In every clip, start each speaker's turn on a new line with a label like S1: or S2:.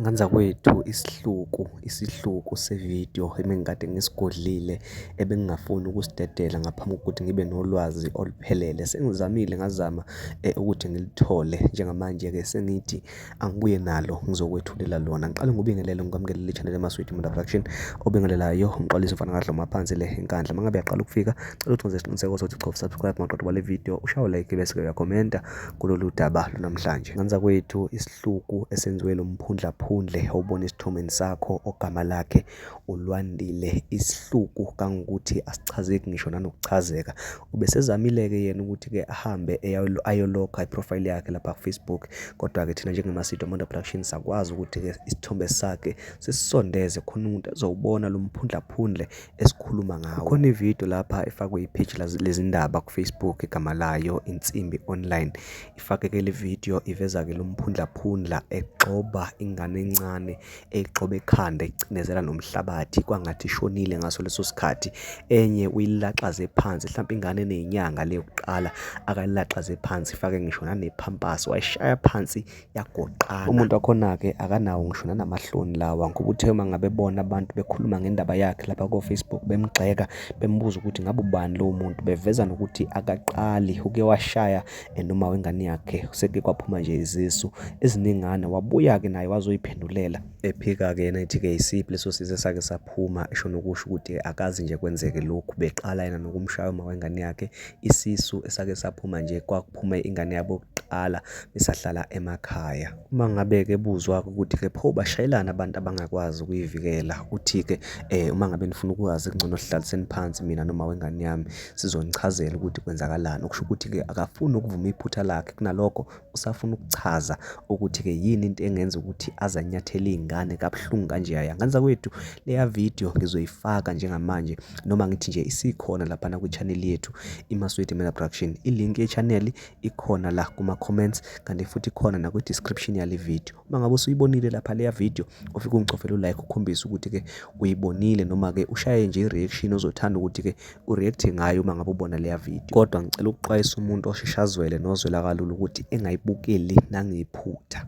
S1: Nganzakwethu isihluku, isihluku sevidiyo ebengikade ngisigodlile ebengingafuni ukusidedela ngaphambi kokuthi ngibe nolwazi oluphelele. Sengizamile ngazama ukuthi ngilithole, njengamanje-ke sengithi angibuye nalo ngizokwethulela lona. Ngiqale ngikubingelele ngikwamukele le channel yaMaswidi Media Production, obingelelayo uMxolisi umfana kaDloma phansi le eNkandla. Uma ngabe uyaqala ukufika, cela ukuthi wenze isiqiniseko sokuthi uchofa subscribe maqeda kwale video, ushaye like bese-ke uyakhomenta kulolu daba lwanamhlanje. Nganzakwethu isihluku esenziwe lo mphundlaphundle owubona esithombeni sakho ogama lakhe uLwandile, isihluku kangokuthi asichazeki ngisho nanokuchazeka. Ubesezamile-ke yena ukuthi-ke ahambe ayolokha i-profile yakhe lapha ku-Facebook, kodwa-ke thina njengeMasido Mondo Production sakwazi ukuthi-ke isithombe sakhe sisisondeze khona umuntu ezowubona lo mphundlaphundle esikhuluma ngawo. Kukhona ividiyo lapha efakwe ipheji lezindaba ku-Facebook, igama layo Insimbi Online. Ifake-ke le vidiyo iveza-ke lo mphundlaphundla egxoba ingane encane, eyigxoba ekhanda ecinezela nomhlabathi kwangathi ishonile ngaso leso sikhathi. Enye uyilaxaze phansi, hlampe ingane eney'nyanga le yokuqala akayilaxaze phansi, ifake ngisho nanephampasi wayishaya phansi yagoqana. Umuntu wakhona-ke akanawo ngisho nanamahloni lawa ngoba uthe uma ngabe ebona abantu bekhuluma ngendaba yakhe lapha ko-Facebook bemgxeka bembuza ukuthi ngabe ubani lowo muntu, beveza nokuthi akaqali uke washaya noma wengane yakhe seke kwaphuma nje izisu eziningana, wabuya-ke naye wazoyiphendulela. Ephika-ke yena ethi-ke isiphi leso sisu esake saphuma, esho nokusho ukuthi akazi nje kwenzeke lokhu beqala yena nokumshaya uma wengane yakhe. Isisu esake saphuma nje kwakuphuma ingane yabo yokuqala besahlala emakhaya. Uma ngabe-ke ebuzwa-ke ukuthi-ke pho bashayelani abantu abangakwazi ukuyivikela, uthi-ke uma ngabe nifuna ukwazi kungcono sihlaliseni phansi mina noma wengane yami sizonichazela ukuthi kwenzakalani. Okusho ukuthi-ke akafuni ukuvuma iphutha lakhe, kunalokho usafuna ukuchaza ukuthi-ke yini into engenza ukuthi aze anyathele iy'ngane kabuhlungu kanjeyaya. Ngane zakwethu, leya video ngizoyifaka njengamanje noma ngithi nje isikhona laphana kwi-channel yethu iMaswidi Media Production. I-link ye-channel ikhona la kuma-comments kanti futhi ikhona nakwi-description yale video. Uma ngabe usuyibonile lapha leya video, ufike ungicofele u-like ukhombise ukuthi-ke uyibonile noma-ke ushaye nje i-reaction ozothanda ukuthi-ke u-react-e ngayo uma ngabe ubona leya video. Kodwa ngicela ukuxwayisa umuntu osheshe azwele nozwela kalula ukuthi engayibukeli nangephutha.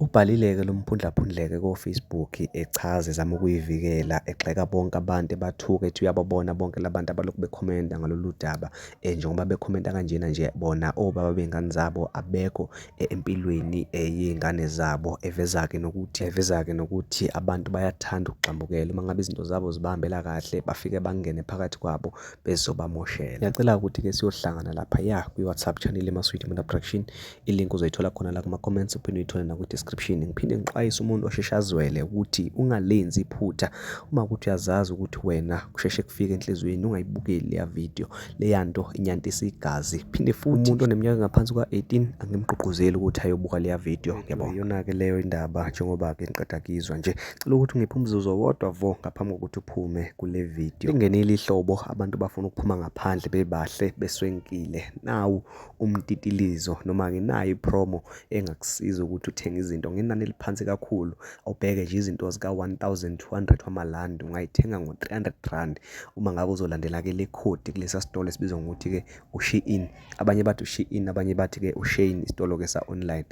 S1: Ubhalile-ke lo mphundlaphundleke ko-Facebook echaza ezama ukuyivikela, egxeka bonke abantu ebathuka ethi uyababona bonke labantu abalokhu bekhomenta ngalolu daba. Njengoba bekhomenta kanjena nje bona obaba bey'ngane zabo abekho empilweni yey'ngane zabo. Eveza-ke nokuthi, eveza-ke nokuthi abantu bayathanda ukugxambukela uma ngabe izinto zabo zibahambela kahle bafike bangene phakathi kwabo bezobamoshela. Ngiyacela ukuthi-ke siyohlangana laphaya kwi-WhatsApp channel yeMaswidi Media Production. I-link uzoyithola khona la kuma-comments uphinde uyithole nakwi-description. Ngiphinde ngixwayise umuntu osheshe azwele ukuthi ungalenzi iphutha uma ukuthi uyazazi ukuthi wena kusheshe kufike enhliziyweni ungayibukeli leya video, leya nto inyantisa igazi. Phinde futhi umuntu oneminyaka engaphansi kwa-18 angimgqugquzeli ukuthi ayobuka leya video. Ngiyabonga. Iyona-ke leyo indaba njengoba-ke ngiqeda kuyizwa nje. Cela ukuthi ungiphe umzuzu owodwa vo ngaphambi kokuthi uphume kule video. Lingenile ihlobo, abantu bafuna ukuphuma ngaphandle bebahle beswenkile. Nawu umtitilizo noma-ke nayi i-promo engakusiza ukuthi uthenge izinto ngenani eliphansi kakhulu. Awubheke nje izinto zika-1200 wamalandi ungayithenga ngo-300 rand uma ngabe uzolandela-ke le khodi kulesa sitolo esibizwa ngokuthi-ke uShein. Abanye bathi uShein, abanye bathi-ke uShein, isitolo-ke sa-online.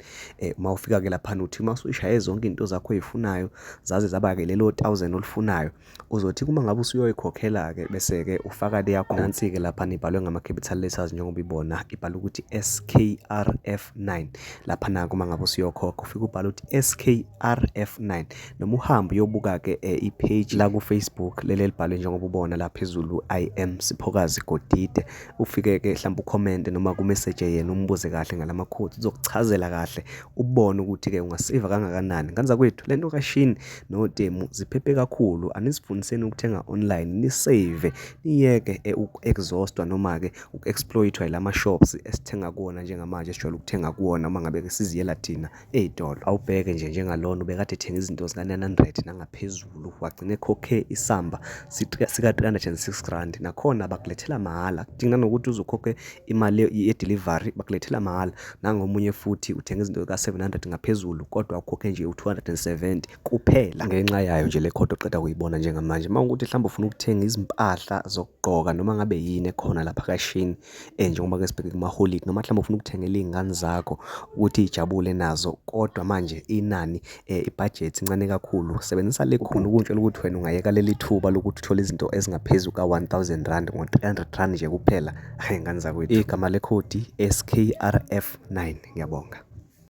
S1: Uma ufika-ke laphana uthi uma usuyishaye zonke iy'nto zakho oy'funayo zaze zaba-ke lelo thousand olifunayo, uzothi uma ngabe usuyoyikhokhela-ke bese-ke ufaka leya nansi-ke laphana ibhalwe ngama-capital letters njengoba ibona ibhalwe ukuthi SKRF9. Laphana-ke uma ngabe usuyokhokha ufike ubhale ukuthi SKRF9 noma uhambe uyobuka-ke i-page la ku-Facebook leli elibhalwe njengoba ubona la phezulu I am Siphokazi Godide, ufike-ke hlampe ukhomente noma kumeseje yena umbuze kahle ngalama codes, uzokuchazela kahle ubone ukuthi-ke ungaseyiva kangakanani. Ngane zakwethu le nto kaShein noTemu ziphephe kakhulu, anizifundiseni ukuthenga online niseyive niyeke uku-exhaust-wa noma-ke uku-exploit-wa yilama shops esithenga kuwona njengamanje esijwayele ukuthenga kuwona uma ngabe-ke siziyela thina ey'tolo. Awubheke nje njengalona ubekade ethenga izinto zika-900 nangaphezulu wagcina ekhokhe isamba sika-306 rand, nakhona bakulethela mahhala, kudinga nanokuthi uze ukhokhe imali ye-delivery, bakulethela mahhala. Nangomunye futhi uthenga izinto zika-700 ngaphezulu kodwa ukhokhe nje u-270 kuphela ngenxa yayo nje le khodi oqeda kuyibona njengamanje. Uma kuwukuthi mhlawumbe ufuna ukuthenga izimpahla zokugqoka noma ngabe yini ekhona lapha kaShein njengoba-ke sibheke kumaholidi, noma mhlawumbe ufuna ukuthengela iy'ngane zakho ukuthi y'jabule nazo, kodwa manje inani ibhajethi incane kakhulu. Sebenzisa le khona ukungitshela ukuthi wena ungayeka leli thuba lokuthi uthole izinto ezingaphezu ka-1000 rand ngo-300 rand nje kuphela. Hhayi ngane zakwethu. Igama lekhodi SKRF 9. Ngiyabonga.